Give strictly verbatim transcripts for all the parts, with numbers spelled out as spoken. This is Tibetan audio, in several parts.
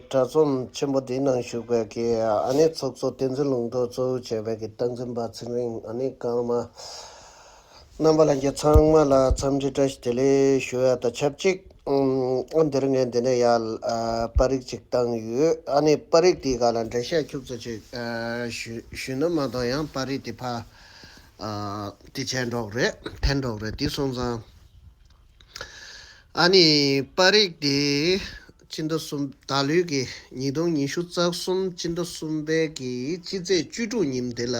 དྲ་ཚོམས་ཆེན་པོ་འདིའི་ནང་ཞུགས་པའི་གི་ཨ་ནི་ཚོགས་གཙོ་བསྟན་འཛིན་ལུང་རྟོགས་གཙོ་བོ་བྱས་པའི་གི་སྟངས་འཛིན་པ་ཚེ་རིང་ཨ་ནི་ཀརྨ་རྣམ་པ་ལྷན་རྒྱས་ཚང་མ་ལ་འཚམས་འདྲི་བཀྲ་ཤིས་བདེ་ལེགས་ཞུ་ཡ་དང་ཆབས་ཅིག་ཨ་འདིར་ངས་འདི་ནས་ཡར་ཨ་པར་རིས་ཅིག་བཏང་ཡོད། ཨ་ནི་པར་རིས་དེའི་སྒང་ལ་འགྲེལ་བཤད་ཁྱུག་ཙམ་ཅིག་ཨ་ཞུ་ཞུས་ན་མ་གཏོགས་ཡང་པར་རིས་དེ་ཕར་ཨ་དེ་བྱས་འགྲོ་གི་རེད། འཐེན་འགྲོ་གི་རེད། དེ་སོང་ཙང་། ཨ་ནི་པར་རིས་དེ་སྤྱི་ཟླ་གསུམ་ད་ལོའི་གི་ཉིས་སྟོང་ཉི་ཤུ་རྩ་གསུམ་སྤྱི་ཟླ་གསུམ་པའི་གི་སྤྱི་ཚེས་བཅུ་དྲུག་ཉིན་དེ་ལ་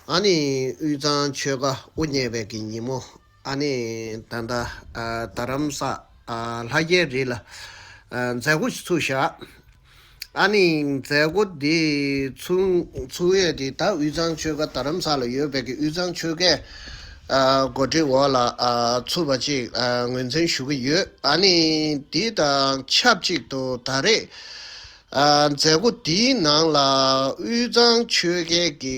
ཨ་ནི་དབུས་གཙང་ཆོལ་ཁ་དབུ་བརྙེས་པའི་གི་ཉིན་མོ། ཨ་ནི་ད་ལྟ་ཨ་རྡ་རམ་ས་ཨ་ལྷ་རྒྱལ་རི་ལ་ཨ་མཛད་སྒོ་ཞིག་ཚུགས་བཞག་ཨ་ནི་མཛད་སྒོ་འདི་ཚུགས་ཚུགས་ཡས་དེ་ད་དབུས་གཙང་ཆོལ་ཁ་རྡ་རམ་ས་ལ་ཡོད་པའི་གི་དབུས་གཙང་ཆོལ་ཁའི་ཨ་འགོ་ཁྲིད་འོག་ལ་ཨ་ཚུགས་པ་ཅིག་ཨ་ངོས་འཛིན་ཞུ་གི་ཡོད། ཨ་ནི་འདི་དང་ཆབས་ཅིག་ཏུ་ད་རེས་ཨ་མཛད་སྒོ་འདིའི་ནང་ལ་དབུས་གཙང་ཆོལ་ཁའི་གི་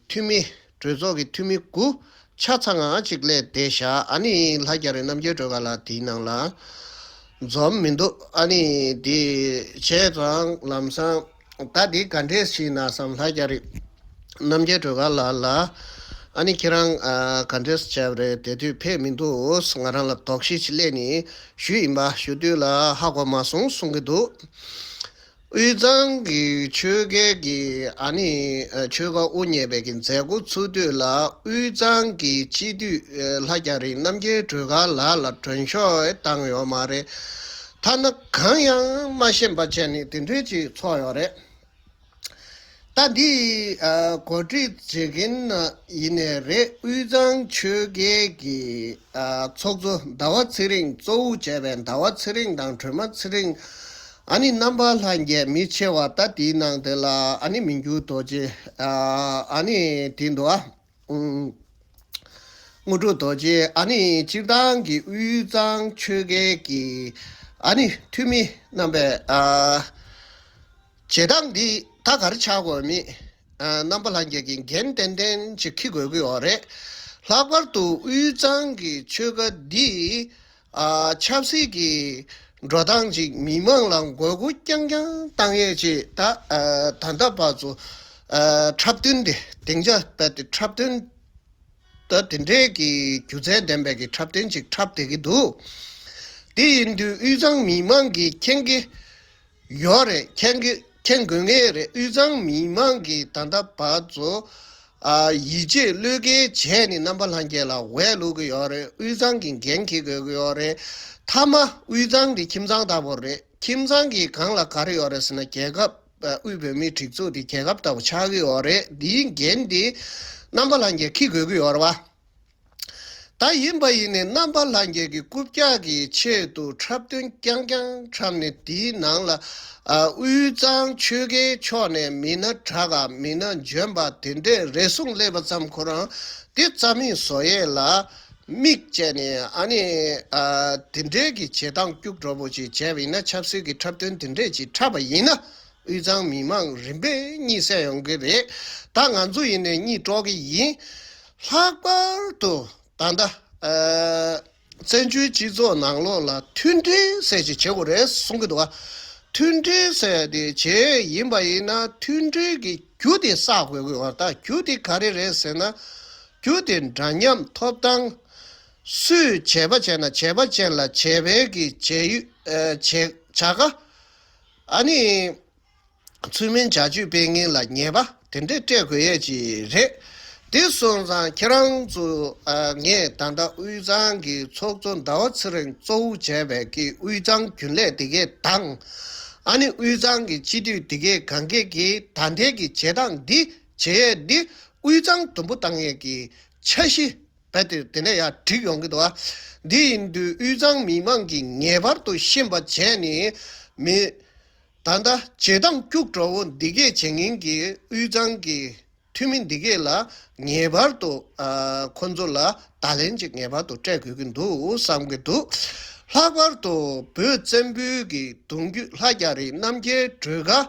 འཐུས་མི་གྲོས་ཚོགས་ཀྱི་འཐུས་མི་དགུ་ཆ་ཚང་ང་ཅིག་སླེབས་བསྡད་བཞག་ཨ་ནི་ལྷ་རྒྱ་རི་རྣམ་རྒྱལ་སྒྲོལ་དཀར་ལགས་དེའི་ནང་ལ་འཛོམས་མི་འདུག་ཨ་ནི་དེ་བྱས་ཙང་ལམ་སང་ད་དེ་ག་འདྲས་ཞིག་ན་བསམ། ལྷ་རྒྱ་རི་རྣམ་རྒྱལ་སྒྲོལ་དཀར་ལགས་ལ་ཨ་ནི་ཁྱེད་རང་ཨ་ག་འདྲས་བྱས་པ་རེད། དེ་དུས་ཕེབས་མི་འདུག་ང་རང་ལ་དོགས་གཞི་ཞིག་སླེབས་ནས་ཞུས་ཡིན་པ། ཞུ་དུས་ལ་ཧ་གོ་མ་སོང་གསུང་གི་འདུག་དབུས་གཙང་གི་ཆོལ་ཁའི་གི་ཨ་ནི་ཆོལ་ཁ་དབུ་བརྙེས་པའི་གི་མཛད་སྒོ་ཚུགས་དུས་ལ་དབུས་གཙང་གི་སྤྱི་འཐུས་ལྷ་རྒྱ་རི་རྣམ་རྒྱལ་སྒྲོལ་དཀར་ལགས་ལ་མགྲོན་ཤོག་བཏང་ཡོད་མ་རེད། ཐ་ན་གང་ཡང་མ་ཤེས་པ་བྱས་ནས་དེ་འདྲས་ཅིག་ཚོགས་ཡོད་རེད། ད་འདི་ཨ་གོ་སྒྲིག་བྱེད་མཁན་ཡིན་ནའི་རེད། དབུས་གཙང་ཆོལ་ཁའི་གི་ཨ་ཚོགས་གཙོ་ཟླ་བ་ཚེ་རིང་གཙོ་བོ་བྱས་པའི་ཟླ་བ་ཚེ་རིང་དང་སྒྲོལ་མ་ཚེ་རིང་ཨ་ནི་རྣམ་པ་ལྷན་རྒྱས་མི་ཆེ་བ་ད་དེའི་ནང་དེ་ལ་ཨ་ནི་མི་འགྱུར་རྡོ་རྗེ་ཨ་ཨ་ནི་དེ་འདུག་ཨ་དངོས་གྲུབ་རྡོ་རྗེ་ཨ་ནི་སྤྱིར་བཏང་གི་དབུས་གཙང་ཆོལ་ཁའི་གི་ཨ་ནི་འཐུས་མི་རྣམ་པས་ཨ། བྱེད་སྟངས་འདི་ད་ག་རེ་ཆགས་དགོས་མེད། ཨ་རྣམ་པ་ལྷན་རྒྱས་ཀྱིས་འགན་ཏན་ཏན་ཅིག་འཁྱེར་དགོས་ཀྱི་ཡོད་རེད། ལྷག་པར་དུ་དབུས་གཙང་གི་ཆོལ་ཁ་འདི་ཨ་ཆབ་སྲིད་ཀྱི་འགྲོ་སྟངས་ཅིག་མི་མང་ལ་མགོ་སྐོར་རྐྱང་རྐྱང་བཏང་ཡས་ཅིག་ད་ཨ་ད་ལྟ་བར་དུ་ཨ་འཁྲབ་སྟོན་དེ་སྡིངས་ཆ་རྦད་དེ་འཁྲབ་སྟོན་ད་དེ་འདྲའི་གི་སྒྱུ་རྩལ་ལྡན་པའི་གི་འཁྲབ་སྟོན་ཅིག་འཁྲབ་བསྡད་ཀྱི་འདུག་དེ་ཡིན་དུས་དབུས་གཙང་མི་མང་གིས་མཁྱེན་གྱི་ཡོད་རེད། མཁྱེན་གྱི་མཁྱེན་དགོས་ངེས་རེད། དབུས་གཙང་མི་མང་གིས་ད་ལྟ་བར་དུ་ཨ་ཡིད་ཆེས་བློས་འགེལ་བྱས་ནས་རྣམ་པ་ལྷན་རྒྱས་ལ་འོས་བླུག་གི་ཡོད་རེད། དབུས་གཙང་གི་འགན་འཁྱེར་དགོས་ཀྱི་ཡོད་རེད། མཐའ་མ་དབུས་གཙང་དེ་ཁྱིམ་ཚང་ལྟ་བུ་རེད། ཁྱིམ་ཚང་གི་སྒང་ལ་ག་རེ་ཡོད་རེད་ཟེར་ན་རྒྱལ་ཁབ་ཨ་དབུས་བོད་མིའི་སྒྲིག་འཛུགས་དེ་རྒྱལ་ཁབ་ལྟ་བུ་ཆགས་ཀྱི་ཡོད་རེད། འདིའི་འགན་དེ་རྣམ་པ་ལྷན་རྒྱས་འཁྱེར་དགོས་ཀྱི་ཡོད་རེད་བ། ད་ཡིན་པ་ཡིན་ནའི་རྣམ་པ་ལྷན་རྒྱས་ཀྱི་རྐུབ་བཀྱག་གི་ཆེད་དུ་འཁྲབ་སྟོན་རྐྱང་རྐྱང་འཁྲབ་ནས་དེའི་ནང་ལ་ཨ་དབུས་གཙང་ཆོལ་ཁའི་ཕྱོགས་ནས་མི་སྣ་དྲག་ག་མི་སྣ་འཇོན་པ་དེ་འདྲས་རེ་ཟུང་སླེབས་པ་ཙམ་ཁོ་རང་དེ་རྩ་མེད་བཟོ་ཡས་ལ་དམིགས་བཅས་ནས་ཨ་ནི་ཨ་དེ་འདྲས་ཀྱི་བྱེད་སྟངས་སྐྱུག་བྲོ་པོ་ཅིག་བྱས་པ་ཡིན་ན་ཆབ་སྲིད་ཀྱི་འཁྲབ་སྟོན་དེ་འདྲས་ཅིག་འཁྲབ་པ་ཡིན་ན། དབུས་གཙང་མི་མང་རིམ་པས་གཉིད་སད་ཡོང་གི་རེད། ད་ང་ཚོ་ཡིན་ནའི་གཉིད་དཀྲོག་གི་ཡིན། ལྷག་པར་དུ་ད་ལྟ་ཨ་བཙན་བྱོལ་སྤྱི་ཚོགས་ནང་ལོགས་ལ་མཐུན་སྒྲིལ་ཟེར་ཅིག་བྱེད་དགོས་རེད་གསུང་གི་འདུག་བ། མཐུན་སྒྲིལ་ཟེར་དེ་བྱས་ཡིན་པ་ཡིན་ན་མཐུན་སྒྲིལ་གྱི་རྒྱུ་དེ་བསགས་དགོས་ཀྱི་ཡོད་རེད། ད་རྒྱུ་དེ་ག་རེ་རེད་ཟེར་ན། རྒྱུ་དེ་འདྲ་མཉམ་ཐོབ་ཐང་། སུས་བྱས་པ་བྱས་ན་བྱས་པ་ཅན་ལ་བྱས་པའི་གི་བྱས་ཡུལ་ཨ་བྱས་བྱ་དགའ། ཨ་ནི། ཚུལ་མིན་བྱ་སྤྱོད་སྤེལ་མཁན་ལ་ཉེས་པ་དེ་འདྲས་སྤྲད་དགོས་ཡས་ཅིག་རེད། དེ་སོང་ཙང་ཁྱེད་རང་ཚོ་ཨ་ངས་ད་ལྟ་དབུས་གཙང་གི་ཚོགས་གཙོ་ཟླ་བ་ཚེ་རིང་གཙོ་བོ་བྱས་པའི་གི་དབུས་གཙང་རྒྱུན་ལས་དེ་གས་དང་། ཨ་ནི་དབུས་གཙང་གི་སྤྱི་འཐུས་དེ་གས་གང་གས་ཀྱིས་ད་ལྟའི་གི་བྱེད་སྟངས་འདི་བྱེད་ཡས་འདི་དབུས་གཙང་དུམ་བུ་བཏང་ཡས་ཀྱི་འཆར་གཞི། རྦད་དེ་དེ་ནས་ཡར་འགྲིག་ཡོང་གི་འདུག་བ། འདི་ཡིན་དུས་དབུས་གཙང་མི་མང་གིས་ངེས་པར་དུ་ཤེས་པ་བྱས་ནས་མི། ད་ལྟ་བྱེད་སྟངས་སྐྱུག་བྲོ་བོ་འདི་གས་བྱེད་མཁན་གྱི་དབུས་གཙང་གི་འཐུས་མི་འདི་གས་ལ་ངེས་པར་དུ་ཨ་ཁོ་ཚོ་ལ་བརྡ་ལན་ཅིག་ངེས་པར་དུ་སྤྲད་དགོས་ཀྱི་འདུག་བསམ་གྱི་འདུག་ལྷག་པར་དུ་བོད་བཙན་པོའི་གི་གདུང་རྒྱུད་ལྷ་རྒྱ་རི་རྣམ་རྒྱལ་སྒྲོལ་དཀར།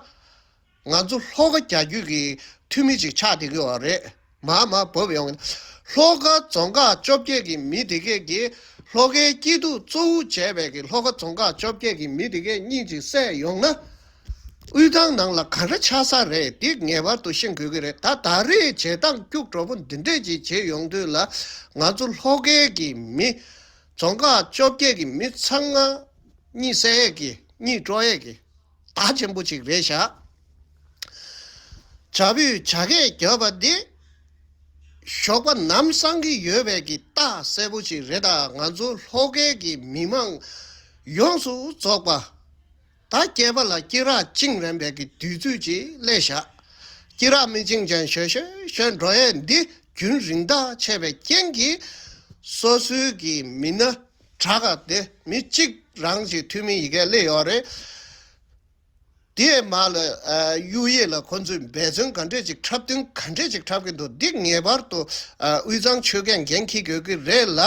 ང་ཚོ་ལྷོ་ཁ་རྒྱ་རྒྱུད་ཀྱི་འཐུས་མི་ཅིག་ཆགས་བསྡད་ཀྱི་ཡོད་རེད། མར་མར་བབས་ཡོང་གི། ལྷོ་ཁ་རྫོང་ཁག་བཅོ་བརྒྱད་ཀྱི་མི་དེ་གས་ཀྱིས་ ལྷོ་ཁའི་སྐྱིད་སྡུག་གཙོ་བོ་བྱས་པའི་གི་ལྷོ་ཁ་རྫོང་ཁག་བཅོ་བརྒྱད་ཀྱི་མི་དེ་གས་གཉིས་ཅིག་བསད་ཡོང་ན། དབུས་གཙང་ནང་ལ་ག་འདྲ་ཆགས་ས་རེད་དེ་ངེས་པར་དུ་ཤེས་དགོས་ཀྱི་རེད། ད་ད་རེས་བྱེད་སྟངས་སྐྱུག་བྲོ་པོ་འདི་འདྲས་ཅིག་བྱེད་ཡོང་དུས་ལ། ང་ཚོ་ལྷོ་ཁའི་གི་མི་རྫོང་ཁག་བཅོ་བརྒྱད་ཀྱི་མི་ཚང་མ་གཉིད་སད་ཡས་ཀྱི་གཉིད་དཀྲོག་ཡས་ཀྱི་བརྡ་ཆེན་པོ་ཅིག་རེད་ཤག་བྱ་སྤུས་བྱ་སྐད་བརྒྱབ་པ་འདི་ཞོགས་པ་ནམ་སངས་ཀྱི་ཡོད་པའི་གི་རྟགས་གསལ་པོ་ཅིག་རེད། ད་ང་ཚོ་ལྷོ་ཁའི་གི་མི་མང་ཡོངས་སུ་རྫོགས་པ་ད་སྐྱེས་པ་ལ་སྐེ་རགས་བཅིངས་རན་པའི་གི་དུས་ཚོད་ཅིག་སླེབས་ཤག་སྐེ་རགས་མི་བཅིངས་ཀྱང་ཞོད་ཞོད་ཞོད་འགྲོ་ཡས་འདི་རྒྱུན་རིང་ཐག་ཆད་པའི་རྐྱེན་གྱིས་སོ་སོའི་གི་མི་སྣ་དྲག་ག་དེ་མི་གཅིག་རང་གི་འཐུས་མི་ཡི་གེ་སླེབས་ཡོད་རེད། དེའི་མ་ལ་ཨ་གཡུག་ཡས་ལ་ཁོ་ཚོས་འབད་བརྩོན་ག་འདྲས་ཅིག་འཁྲབ་སྟོན་ག་འདྲས་ཅིག་འཁྲབ་ཀྱི་འདུག་འདི་ངེས་པར་དུ་ཨ་དབུས་གཙང་ཆོལ་ཁས་འགན་འཁྱེར་དགོས་ཀྱི་རེད་ལ།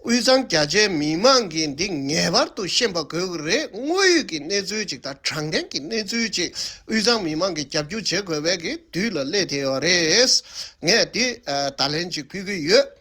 དབུས་གཙང་རྒྱ་ཆེའི་མི་མང་གིས་འདི་ངེས་པར་དུ་ཤེས་པ་དགོས་ཀྱི་རེད། དངོས་ཡོད་ཀྱི་གནས་ཚུལ་ཅིག་དང་དྲང་བདེན་གྱི་གནས་ཚུལ་ཅིག་དབུས་གཙང་མི་མང་གིས་རྒྱབ་སྐྱོར་བྱེད་དགོས་པའི་གི་དུས་ལ་སླེབས་བསྡད་ཡོད་རེད། ངས་འདི་ཨ་བརྡ་ལན་ཅིག་ཕུལ་གྱི་ཡོད།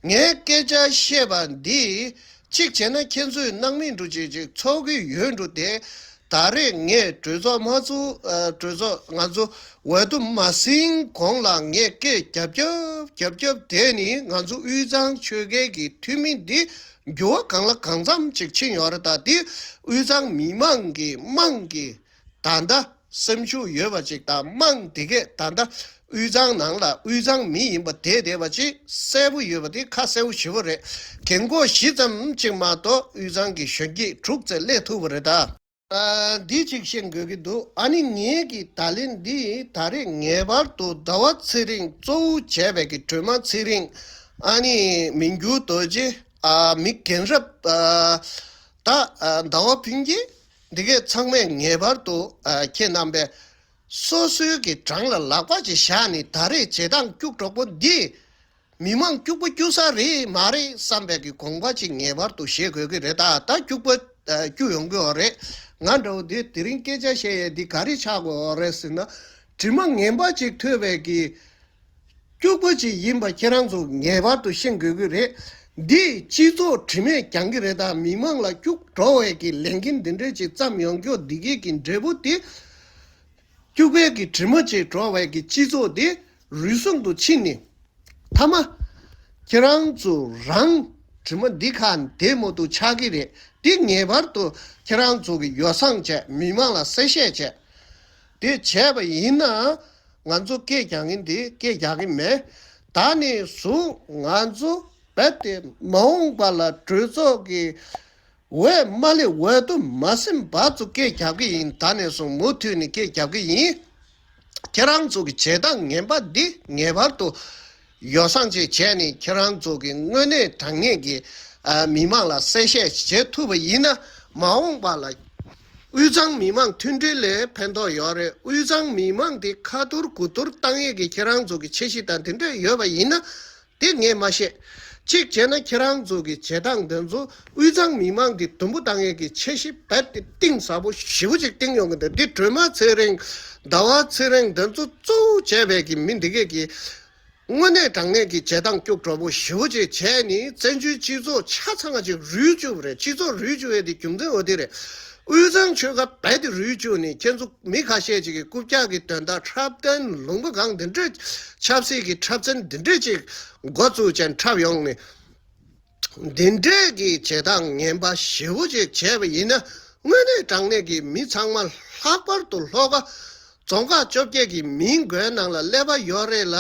ངའི་སྐད་ཆ་བཤད་པ་འདི་གཅིག་བྱས་ན་ཁྱེད་ཚོས་སྣང་མེད་འགྲོ་ཅིག་ཅིག་ཚོར་གྱི་ཡོད་འགྲོ་དེ། ད་རེས་ངས་གྲོས་ཚོགས་མ་ཚུགས་ཨ་གྲོས་ཚོགས་ང་ཚོ་འོས་བསྡུ་མ་ཟིན་གོང་ལ་ངས་སྐད་རྒྱབ་རྒྱབ་རྒྱབ་རྒྱབ་བསྡད་ནི་ང་ཚོ་དབུས་གཙང་ཆོལ་ཁའི་གི་འཐུས་མི་འདི་འགྱུར་བ་གང་ལ་གང་འཚམ་ཅིག་ཕྱིན་ཡོད་རེད། ད་འདི་དབུས་གཙང་མི་མང་གི་དམངས་ཀྱི་ད་ལྟ་སེམས་ཤུགས་ཡོད་པ་ཅིག་དང་དམངས་དེ་གས་ད་ལྟ་དབུས་གཙང་ནང་ལ་དབུས་གཙང་མི་ཡིན་པ་བསྡད་བསྡད་པ་ཅིག་གསལ་པོ་ཡོད་པ་དེ་ཁ་གསལ་པོ་ཞེ་པོ་རེད། རྒན་གོག་བཞི་ཙམ་ཅིག་མ་གཏོགས་དབུས་གཙང་གི་གཞོན་སྐྱེས་དྲུག་ཙམ་སླེབས་ཐུབ་པ་རེད་ད། ཨ་འདི་གཅིག་ཤེས་དགོས་ཀྱི་འདུག་ཨ་ནི་ངེད་ཀྱི་བརྡ་ལན་འདི་ད་རེས་ངེས་པར་དུ་ཟླ་བ་ཚེ་རིང་གཙོ་བོ་བྱས་པའི་གི་སྒྲོལ་མ་ཚེ་རིང་། ཨ་ནི་མི་འགྱུར་རྡོ་རྗེ། ཨ་མི་རྒན་རབས་ཨ་ད་ཨ་ཟླ་བ་ཕུན་སྐྱིད། འདི་གས་ཚང་མས་ངེས་པར་དུ་ཨ་ཁྱེད་རྣམ་པས་སོ་སོའི་གི་བྲང་ལ་ལག་པ་ཅིག་བཞག་ནས་ད་རེས་བྱེད་སྟངས་སྐྱུག་བྲོ་པོ་འདི་མི་མང་སྐྱུག་པ་སྐྱུག་ས་རེད་མ་རེད་བསམ་པའི་གི་དགོངས་པ་ཅིག་ངེས་པར་དུ་བཞེས་དགོས་ཀྱི་རེད། ད་ད་སྐྱུག་པ་ཨ་སྐྱུག་ཡོང་གི་ཡོད་རེད། ང་འདྲ་བོ་འདི་དེ་རིང་སྐད་ཆ་བཤད་ཡས་འདི་ག་རེ་ཆགས་དགོས་ཡོད་རེད་ཟེར་ན། དྲི་མ་ངན་པ་ཅིག་ཐོས་པའི་གི་སྐྱུག་པ་ཅིག་ཡིན་པ་ཁྱེད་རང་ཚོ་ངེས་པར་དུ་ཤེས་དགོས་ཀྱི་རེད། འདིས་སྤྱི་ཚོགས་དྲི་མས་ཀྱང་གི་རེད། ད་མི་མང་ལ་སྐྱུག་བྲོ་བའི་གི་ལས་འགན་འདི་འདྲས་ཅིག་བརྩམས་ཡོང་རྒྱུ་འདི་གའི་གི་འབྲས་བུ་དེ། སྐྱུག་པའི་གི་དྲི་མ་ཅིག་བྲོ་བའི་གི་སྤྱི་ཚོགས་དེ་རུལ་སུངས་དུ་ཕྱིན་ནས། མཐའ་མ་ཁྱེད་རང་ཚོ་རང་དྲི་མ་འདི་ཁ་བདེ་མོ་དུ་ཆགས་ཀྱི་རེད། འདི་ངེས་པར་དུ་ཁྱེད་རང་ཚོ་གི་ཡོ་བསྲང་བྱས་མི་མང་ལ་གསལ་བཤད་བྱས། དེ་བྱས་པ་ཡིན་ན། ང་ཚོ་སྐད་རྒྱག་གིན་དེ་སྐད་རྒྱག་གི་མེད། ད་ནས་བཟུང་ང་ཚོ་རྦད་དེ་མ་འོངས་པ་ལ་གྲོས་ཚོགས་ཀྱི་འོས་མ་སླེབས་འོས་བསྡུ་མ་ཟིན་བར་དུ་སྐད་རྒྱག་གི་ཡིན། ད་ནས་བཟུང་མུ་མཐུད་ནས་སྐད་རྒྱག་གི་ཡིན། ཁྱེད་རང་ཚོ་གི་བྱེད་སྟངས་ངན་པ་འདི་ངེས་པར་དུ་ཡོ་བསྲང་བཅས་བྱས་ནས་ཁྱེད་རང་ཚོ་གི་དངོས་གནས་དྲང་གནས་ཀྱི་ཨ་མི་མང་ལ་གསལ་བཤད་བྱེད་ཐུབ་པ་ཡིན་ན། མ་འོངས་པ་ལ་དབུས་གཙང་མི་མང་མཐུན་སྒྲིལ་ལ་ཕན་ཐོགས་ཡོད་རེད། དབུས་གཙང་མི་མང་དེ་ཁ་ཐོར་དགུ་ཐོར་བཏང་ཡས་ཀྱི་ཁྱེད་རང་ཚོ་གི་འཆར་གཞི་དང་དེ་འདྲ་ཡོད་པ་ཡིན་ན། དེ་ངས་མ་ཤེས། གཅིག་བྱས་ན་ཁྱེད་རང་ཚོ་གི་བྱེད་སྟངས་དེ་ཚོ་དབུས་གཙང་མི་མང་གི་དུམ་བུ་བཏང་ཡས་ཀྱི་འཆར་གཞི་རྦད་དེ་གཏིང་ཟབ་པོ་ཞེ་པོ་ཅིག་བཏིང་ཡོང་གི་འདུག་འདི་སྒྲོལ་མ་ཚེ་རིང་ཟླ་བ་ཚེ་རིང་དེ་ཚོ་གཙོ་བོ་བྱས་པའི་གི་མི་འདི་གས་ཀྱི་དངོས་གནས་དྲང་གནས་ཀྱི་བྱེད་སྟངས་སྐྱུག་བྲོ་པོ་ཞེ་པོ་ཅིག་བྱས་ནས་བཙན་བྱོལ་སྤྱི་ཚོགས་ཆ་ཚང་ཅིག་རུལ་བཅུག་པ་རེད། སྤྱི་ཚོགས་རུལ་བཅུག་ཡས་དེ་རྒྱུ་མཚན་འོ་དེ་རེད། དབུས་གཙང་ཆོལ་ཁ་རྦད་དེ་རུལ་བཅུག་ནས་ཁྱེད་ཚོ་མི་ཁ་ཤས་ཅིག་གི་རྐུབ་བཀྱག་གི་དོན་དག་འཁྲབ་སྟོན་ལུང་པ་གང་དེ་འདྲས་ཆབ་སྲིད་ཀྱི་འཁྲབ་ཚན་དེ་འདྲས་ཅིག་འགོ་བཙུགས་ཅན་འཁྲབ་ཡོང་ནས། འདི་འདྲས་ཀྱི་བྱེད་སྟངས་ངན་པ་ཞེ་པོ་ཅིག་བྱས་པ་ཡིན་ན། དངོས་གནས་དྲང་གནས་ཀྱི་མི་ཚང་མ་ལྷག་པར་དུ་ལྷོ་ཁ་རྫོང་ཁག་བཅོ་བརྒྱད་ཀྱི་མིའི་མགོའི་ནང་ལ་ཀླད་པ་ཡོད་རེད་ལ།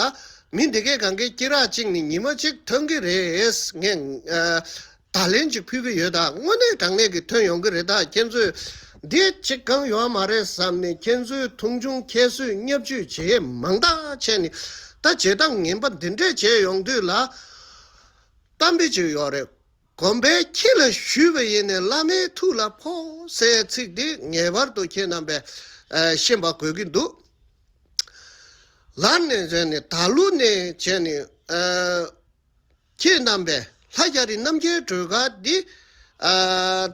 མི་འདི་གས་གང་གའི་སྐེ་རགས་བཅིངས་ནས་ཉི་མ་གཅིག་ཐོན་གྱི་རེད། ངས་ཨ་བརྡ་ལན་ཅིག་ཕུལ་གྱི་ཡོད། ད་དངོས་གནས་དྲང་གནས་ཀྱི་ཐོན་ཡོང་གི་རེད། ད་ཁྱེད་ཚོས་འདི་གཅིག་གང་ཡོད་མ་རེད་བསམ་ནས་ཁྱེད་ཚོས་མཐོང་ཆུང་ཁྱད་གསོད་བརྙས་བཅོས་བྱེད་མང་དག་བྱས་ནས། ད་བྱེད་སྟངས་ངན་པ་འདི་འདྲས་བྱས་ཡོང་དུས་ལ། གཏམ་དཔེ་ཅིག་ཡོད་རེད། དགོན་པའི་ཁྱི་ལ་ཞུས་པ་ཡིན་ནས་བླ་མའི་ཐུགས་ལ་ཕོག་ཟེར་ཚིག་འདི་ངེས་པར་དུ་ཁྱེད་རྣམ་པས་ཨ་ཤེས་པ་དགོས་ཀྱི་འདུག་ལར་ནས་བྱས་ནས་ད་ལོ་ནས་བྱས་ནས་ཨ་ཁྱེད་རྣམ་པས་ལྷ་རྒྱ་རི་རྣམ་རྒྱལ་སྒྲོལ་དཀར་འདི་ཨ་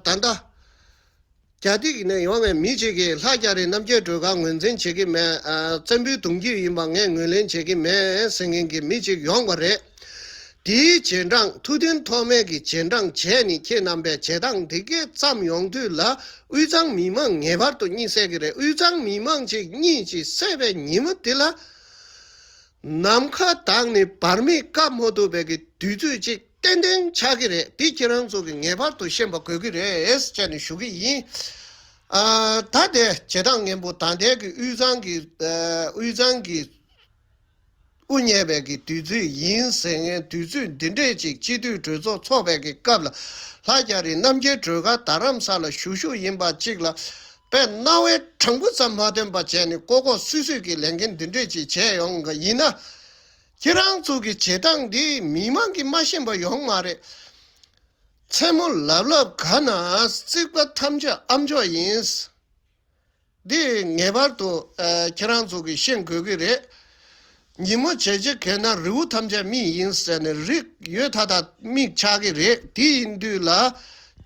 ད་ལྟ་རྒྱ་སྡེ་གི་ནས་ཡོང་བའི་མི་གཅིག་གིས་ལྷ་རྒྱ་རི་རྣམ་རྒྱལ་སྒྲོལ་དཀར་ངོས་འཛིན་བྱེད་ཀྱི་མེད། ཨ་བཙན་པོའི་གདུང་རྒྱུད་ཡིན་པ་ངས་ངོས་ལེན་བྱེད་ཀྱི་མེད་ཟེར་མཁན་གྱི་མི་གཅིག་ཡོང་བ་རེད། དེའི་རྗེས་འབྲང་ཐུབ་བསྟན་ཐོགས་མེད་ཀྱི་རྗེས་འབྲང་བྱས་ནས་ཁྱེད་རྣམ་པས་བྱེད་སྟངས་འདི་གས་བརྩམས་ཡོང་དུས་ལ། དབུས་གཙང་མི་མང་ངེས་པར་དུ་གཉིད་སད་ཀྱི་རེད། དབུས་གཙང་མི་མང་གཅིག་གཉིད་ཅིག་སད་པའི་ཉིན་མོ་དེ་ལ། ནམ་མཁའ་དྭངས་ནས་བར་མེད་བཀབ་མ་ཐུབ་པའི་གི་དུས་ཚོད་ཅིག་ཏན་ཏན་ཆགས་ཀྱི་རེད། དེ་ཁྱེད་རང་ཚོ་གིས་ངེས་པར་དུ་ཤེས་པ་དགོས་ཀྱི་རེད་ཅེས་ནས་ཞུ་གི་ཡིན། ཨ། ད་དེ་བྱེད་སྟངས་ངན་པོ་ད་ལྟའི་གི་དབུས་གཙང་གི་ཨ། དབུས་གཙང་གི་དབུ་བརྙེས་པའི་གི་དུས་ཚོད་ཡིན་ཟེར་མཁན་དུས་ཚོད་འདི་འདྲས་ཅིག་སྤྱི་འཐུས་གྲོས་ཚོགས་འཚོགས་པའི་གི་སྐབས་ལ། ལྷ་རྒྱ་རི་རྣམ་རྒྱལ་སྒྲོལ་དཀར་རྡ་རམ་ས་ལ་བཞུགས་བཞུགས་ཡིན་པ་ཅིག་ལ། དཔེ་རྣ་བའི་དྲང་པོ་ཙམ་མ་ཐོན་པ་བྱས་ནས་ལྐོག་ལྐོག་སུད་སུད་ཀྱི་ལས་འགན་འདི་འདྲས་ཅིག་བྱས་ཡོང་གི་ཡིན་ན། ཁྱེད་རང་ཚོ་གི་བྱེད་སྟངས་འདི་མི་མང་གིས་མ་ཤེས་པ་ཡོང་མ་རེད། མཚན་མོ་ལབ་ལབ་ག་ན་རྩིག་པ་ཐམས་ཅད་ཨ་མཆོག་ཡིན། འདི་ངེས་པར་དུ་ཨ། ཁྱེད་རང་ཚོ་གིས་ཤེས་དགོས་ཀྱི་རེད། ཉིན་མོ་བྱེད་ཅིག་གས་ན་རི་བོ་ཐམས་ཅད་མི་ཡིན་ཟེར་ནས་རིགས་ཡོད་མཐའ་དག་མིག་ཆགས་ཀྱི་རེད། དེ་ཡིན་དུས་ལ་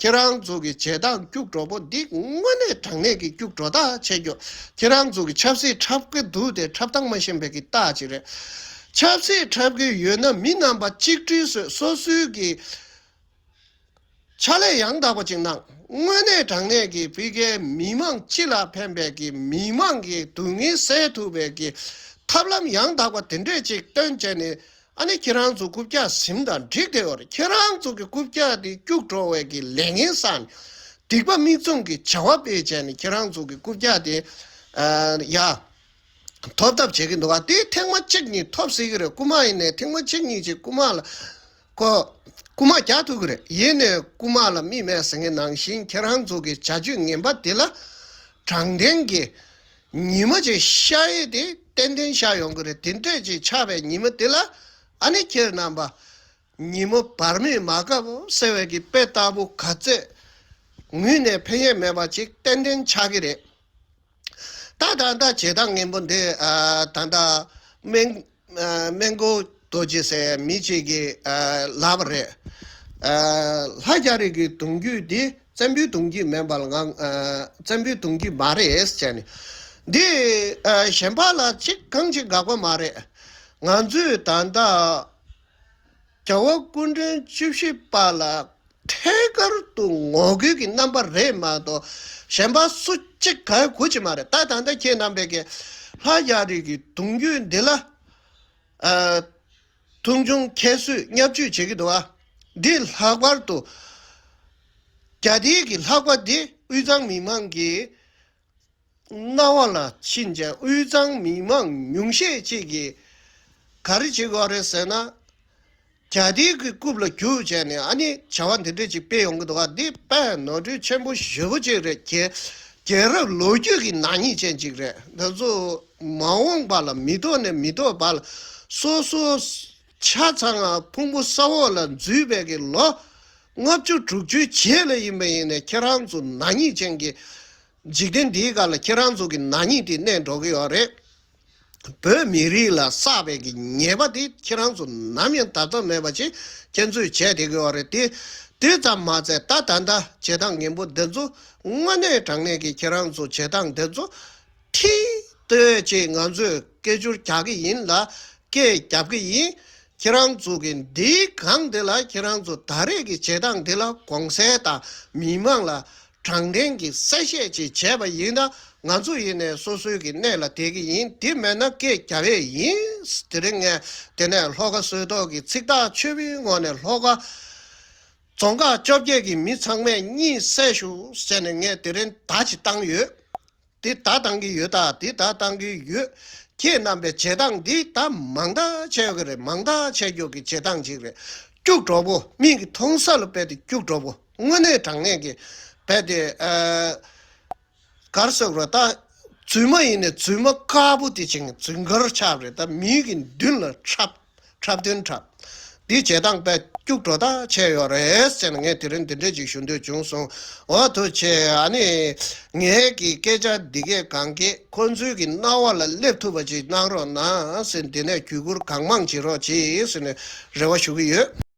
ཁྱེད་རང་ཚོ་གི་བྱེད་སྟངས་སྐྱུག་བྲོ་པོ་འདི་དངོས་གནས་དྲང་གནས་ཀྱི་སྐྱུག་བྲོ་ཐག་ཆད་རྒྱུ། ཁྱེད་རང་ཚོ་གི་ཆབ་སྲིད་འཁྲབ་ཀྱི་འདུག་དེ་འཁྲབ་སྟངས་མ་ཤེས་པའི་གི་རྟགས་ཅིག་རེད། ཆབ་སྲིད་འཁྲབ་ཀྱི་ཡོད་ན་མི་རྣམ་པ་གཅིག་སྒྲིལ་བཟོས། སོ་སོའི་གི་ཕྱག་ལས་ཡང་དག་པ་ཅིག་གནང་། དངོས་གནས་དྲང་གནས་ཀྱི་ཕ་གིའི་མི་མང་སྤྱི་ལ་ཕན་པའི་གི་མི་མང་གི་སྡུག་བསྔལ་སེལ་ཐུབ་པའི་གི་ཐབས་ལམ་ཡང་དག་པ་དེ་འདྲས་ཅིག་སྟོན་བྱས་ནས། ཨ་ནི་ཁྱེད་རང་ཚོ་རྐུབ་བཀྱག་ཟིན་དང་འགྲིག་བསྡད་ཡོད་རེད། ཁྱེད་རང་ཚོ་གི་རྐུབ་བཀྱག་དེ་སྐྱུག་བྲོ་བའི་གི་ལས་ངན་བསགས་ནས་སྡིག་པ་མིག་བཙུམ་གྱི་བྱ་བ་སྤེལ་བྱས་ནས་ཁྱེད་རང་ཚོ་གི་རྐུབ་བཀྱག་དེ་ཨ། ཡ། ཐོབ་ཐབས་བྱེད་ཀྱི་འདུག་ག་དེ་ཐེངས་མ་གཅིག་གཉིས་ཐོབ་སྲིད་ཀྱི་རེད། རྐུ་མ་ཡིན་ནའི་ཐེངས་མ་གཅིག་གཉིས་ཅིག་རྐུ་མ་ལ་ཁོ་རྐུ་མ་རྒྱག་ཐུབ་ཀྱི་རེད། ཡིན་ནའི་རྐུ་མ་ལ་མིག་མེད་ཟེར་མཁན་ནང་བཞིན་ཁྱེད་རང་ཚོ་གི་བྱ་སྤྱོད་ངན་པ་དེ་ལ་དྲང་བདེན་གྱི་ཉི་མ་ཅིག་ཤར་ཡས་དེ་ཏན་ཏན་ཤར་ཡོང་གི་རེད། དེ་འདྲས་ཅིག་ཆགས་པའི་ཉི་མ་དེ་ལ་ཨ་ནི་ཁྱེད་རྣམ་པ་ཉིན་མོ་བར་མེད་མ་བཀབ་ཟེར་བའི་གི་དཔེ་ལྟ་བུ་ག་ཚད་ངུས་ནས་ཕན་ཡས་མེད་པ་ཅིག་ཏན་ཏན་ཆགས་ཀྱི་རེད། ད་ད་ལྟ་བྱེད་སྟངས་ངན་པོ་འདི་ཨ། ད་ལྟ་སྨན་ཨ། སྨན་གོ་རྡོ་རྗེ་ཟེར་མི་གཅིག་གིས་ཨ། ལབ་པ་རེད། ཨ། ལྷ་རྒྱ་རི་གི་གདུང་རྒྱུད་འདི་བཙན་པོའི་གདུང་རྒྱུད་མིན་པ་ལ་ང་ཨ། བཙན་པོའི་གདུང་རྒྱུད་མ་རེད་ཟེར་ནས། འདི་ཨ། གཞན་པ་ལ་གཅིག་གང་ཅིག་དགག་པ་མ་རེད། ང་ཚོས་ད་ལྟ་རྒྱལ་བ་སྐུ་ཕྲེང་བཅུ་བཞི་པ་ལ་ཐད་ཀར་དུ་ངོ་རྒོལ་གྱི་རྣམ་པ་རེད་མ་གཏོགས། གཞན་པ་སུ་གཅིག་ག་གུ་ཅི་མ་རེད། ད་ད་ལྟ་ཁྱེད་རྣམ་པས་ཀྱི་ལྷ་རྒྱ་རི་གི་གདུང་རྒྱུད་འདི་ལ་ཨ། མཐོང་ཆུང་ཁྱད་གསོད་བརྙས་བཅོས་བྱེད་ཀྱི་འདུག་བ། འདི་ལྷག་པར་དུ་རྒྱ་སྡེ་གི་ལྷག་པ་འདི་དབུས་གཙང་མི་མང་གི་རྣ་བ་ལ་ཕྱིན་ཅིང་། དབུས་གཙང་མི་མང་ཉུང་ཤས་ཅིག་གིས་ག་རེ་བྱེད་དགོས་རེད་ཟེར་ན། རྒྱ་སྡེ་གི་རྐུབ་ལ་རྒྱུག་བྱས་ནས་ཨ་ནི་བྱ་བ་འདི་འདྲ་ཅིག་སྤེལ་ཡོང་གི་འདུག་ག་འདི་དཔེ་ནོར་འཁྲུལ་ཆེན་པོ་ཞེ་པོ་ཅིག་རེད། རྒྱལ་རྒྱལ་རབས་ལོ་རྒྱུས་ཀྱི་ནག་ཉེས་ཅན་ཅིག་རེད། ང་ཚོ་མ་འོངས་པ་ལ་མི་ཐོག་ནས་མི་ཐོག་བར་ལ་སོ་སོ་ཆ་ཚང་ཕུང་པོ་ས་འོག་ལ་འཛུལ་བའི་གི་ལོ་ལྔ་བཅུ་དྲུག་ཅུའི་རྗེས་ལ་ཡིན་པ་ཡིན་ནའི་ཁྱེད་རང་ཚོ་ནག་ཉེས་ཅན་གྱི་འཇིག་རྟེན་འདིའི་སྒང་ལ་ཁྱེད་རང་ཚོ་གི་ནག་ཉེས་དེ་གནས་འགྲོ་གི་ཡོད་རེད། བོད་མི་རིགས་ལ་བསགས་པའི་གི་ཉེས་པ་དེ་ཁྱེད་རང་ཚོ་ནམ་ཡང་ཐར་ཐབས་མེད་པ་ཅིག་ཁྱེད་ཚོས་བྱས་བསྡད་ཀྱི་ཡོད་རེད་དེ། དེ་ཙམ་མ་ཚད་ད་ད་ལྟ་བྱེད་སྟངས་ངན་པོ་འདི་ཚོ་དངོས་གནས་དྲང་གནས་ཀྱི་ཁྱེད་རང་ཚོ་བྱེད་སྟངས་འདི་ཚོ་ཐིག་ལྟོས་ཅིག་ང་ཚོས་སྐད་སྒྱུར་རྒྱག་གི་ཡིན་ལ་སྐད་རྒྱབ་ཀྱི་ཡིན། ཁྱེད་རང་ཚོ་གི་འདིའི་སྒང་འདི་ལ་ཁྱེད་རང་ཚོ་ད་རེས་ཀྱི་བྱེད་སྟངས་འདི་ལ་གོང་གསལ་དང་མི་མང་ལ་དྲང་བདེན་གྱི་གསལ་བཤད་ཅིག་བྱས་པ་ཡིན་ན། ང་ཚོ་ཡིན་ནའི་སོ་སོའི་གི་གནས་ལ་བསྡད་ཀྱི་ཡིན། དེ་མེད་ན་སྐད་རྒྱབ་ཡས་ཡིན། དེ་རིང་ངས་དེ་ནས་ལྷོ་ཁ་བསོད་སྟོབས་ཀྱི་ཚིག་ཐག་ཆོད་པོའི་ངང་ནས་ལྷོ་ཁ་རྫོང་ཁག་བཅོ་བརྒྱད་ཀྱི་མི་ཚང་མས་གཉིད་སད་ཤོག་ཟེར་ནས་ངས་དེ་རིང་བརྡ་ཅིག་བཏང་ཡོད། དེ་བརྡ་བཏང་གི་ཡོད། ད་དེ་བརྡ་བཏང་གི་ཡོད། ཁྱེད་རྣམ་པའི་བྱེད་སྟངས་འདི་ད་མང་དག་བྱས་ཡོད་ཀྱི་རེད། མང་དག་བྱས་ཡོད་ཀྱི་བྱེད་སྟངས་ཅིག་རེད། སྐྱུག་བྲོ་པོ། མིག་གིས་མཐོང་ས་ལ་རྦད་དེ་སྐྱུག་བྲོ་པོ། དངོས་གནས་དྲང་གནས་ཀྱི་རྦད་དེ་ཨ། གར་སོགས་རོ་ད་རྫུན་མ་ཡིན་ནའི་རྫུན་མ་དཀར་པོ་དེ་ཅིག་རྫུན་དཀར་ཆགས་པ་རེད། ད་མིའི་གི་མདུན་ལ་འཁྲབ་འཁྲབ་སྟོན་འཁྲབ། འདི་བྱེད་སྟངས་དཔེ་སྐྱུག་བྲོ་ཐག་ཆད་ཡོད་རེད་ཟེར་ནས་ངས་དེ་རིང་འདི་འདྲ་ཅིག་ཞུ་འདོད་བྱུང་སོང་། འོ་ཐུགས་རྗེ་ཆེ། ཨ་ནི་ངའི་གི་སྐད་ཆ་འདི་གས་གང་གས་ཁོ་ཚོའི་གི་རྣ་བ་ལ་སླེབས་ཐུབ་པ་ཅིག་གནང་རོགས་གནང་ཟེར། འདི་ནས་བརྒྱུད་བསྐུར་གང་མང་བྱེད་རོགས་གྱིས་ཟེར་ནས་རེ་བ་ཞུ་གི་ཡོད།